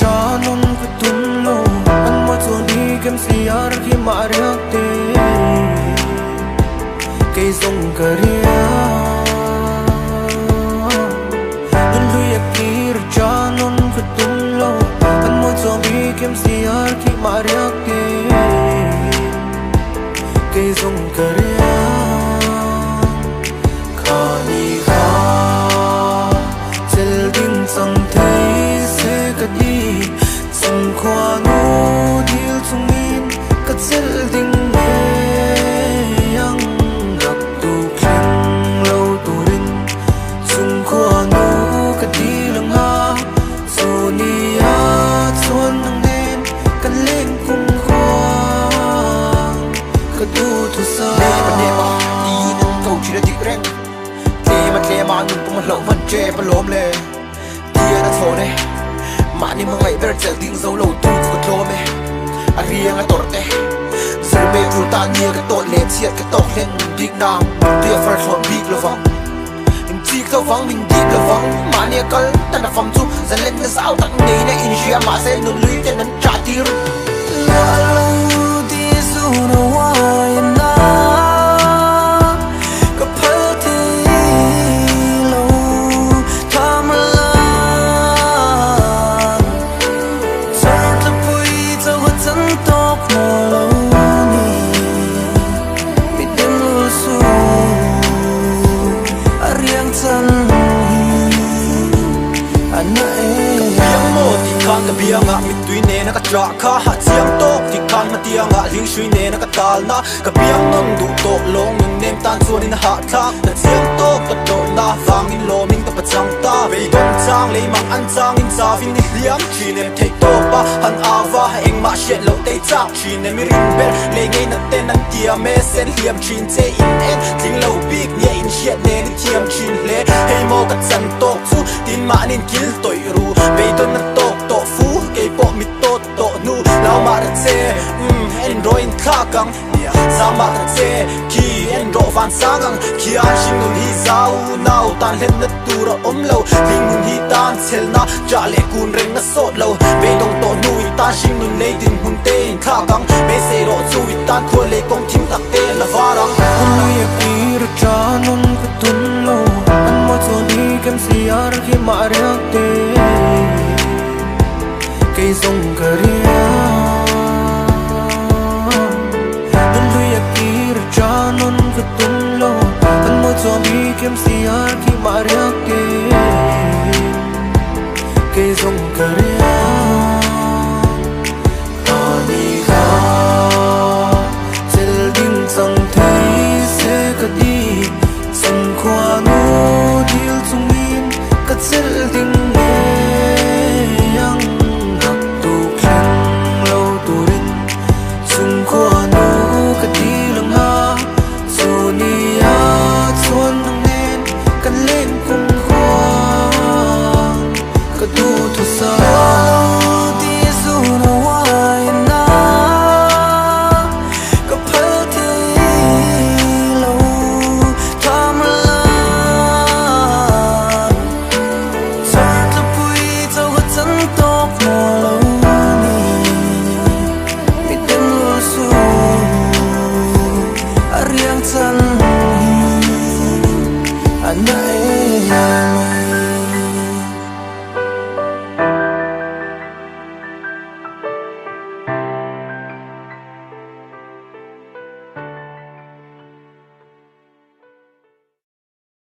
chanon ka tum lo an mo chuan hi kem siar khi ma riak te kei zong ka ria nun lui a kir chanon ka tum lo an mo chuan hi kem siar khi ma riak te kei zong ka ria kha ni kha chel ding chang thei se ka ti chung khua nu dil chungin ka chel ding nge ang ngak tu thleng lo turin chung khua nu ka ti lang ha chu ni a chuan nang nen kan leng kum khua ka du thu sa Nema nema tiin an ko thin a dik reng Tlema tlema nun pum a hlauh hman tep a lawm le Tian a chhawn e Mahni hmangaih ber chelh ding zo lo tu chu ka tlawm e A riang a tawrh te Zir ve tur tan nia ka tawt leh chhiat ka tawk hlen bik nang Tui a far thlawn bik lovang Min chik lo vang min dip lo vang Mahni a kal tan a fam chu zalenna zau tak neiin a inhria mahse nun lui ten an chah tir. Luah lo ti zun a uai na ka phal thei lo tham la char tla pui cho a chan tawk maw lo ni mi dem lu su a riang chan hi a na Ka e biang maw tih khan ka biangah mittui nena ka chah kha ha chiang tawk tih khan hmatiangah hling hrui nena ka talna ka biang nawn duh tawh lawng nun nem tan chuanin a hahthlak ka chiang tawk ka tawrhna vangin lawmin ka pachang ta beidawng chang lei mang an changin chavin i hliam thin em theih tawp a han ava engmah hriat loh tei chak thin em i rin ber lei ngei nat ten an tiam e sen hliam thin che in en tling lo bik nia in hriat nen i thiam thin hle hei maw ka chan tawk chu tin mahnin kil tawih ru beidawn a tawk tawh fu kei pawh mi tawt tawh hnu lau mah ta che umm en rawh in thlak ang zang mah ta che khi en rawh van sang ang khian hringnun hi zau nau tan hlenna tur a awm lo hlingnun hi tan chhelna chah leh kun reng a sawt lo beidawng tawh hnu i tan hringnun lei dinhmun te in thlak ang beisei rawh chu i tan khual leh kawng thim tak te la var ang. Lui a kir a chanon ka tum lo an mawi chuan hi kem siar khi mah riak te kei zawng ka ria nun lui a kir a chanon ka tum lo an mawi chuan hi kem siar khi mah riak te kei zawng ka ria kha ni kha chel ding chang thei se ka ti chung khua nu dil chungin ka chel ding nge ang ngak tu thleng lo turin chung khua nu ka ti lang ha chu ni a chuan nang nen kan leng kum khua ka du thu sa.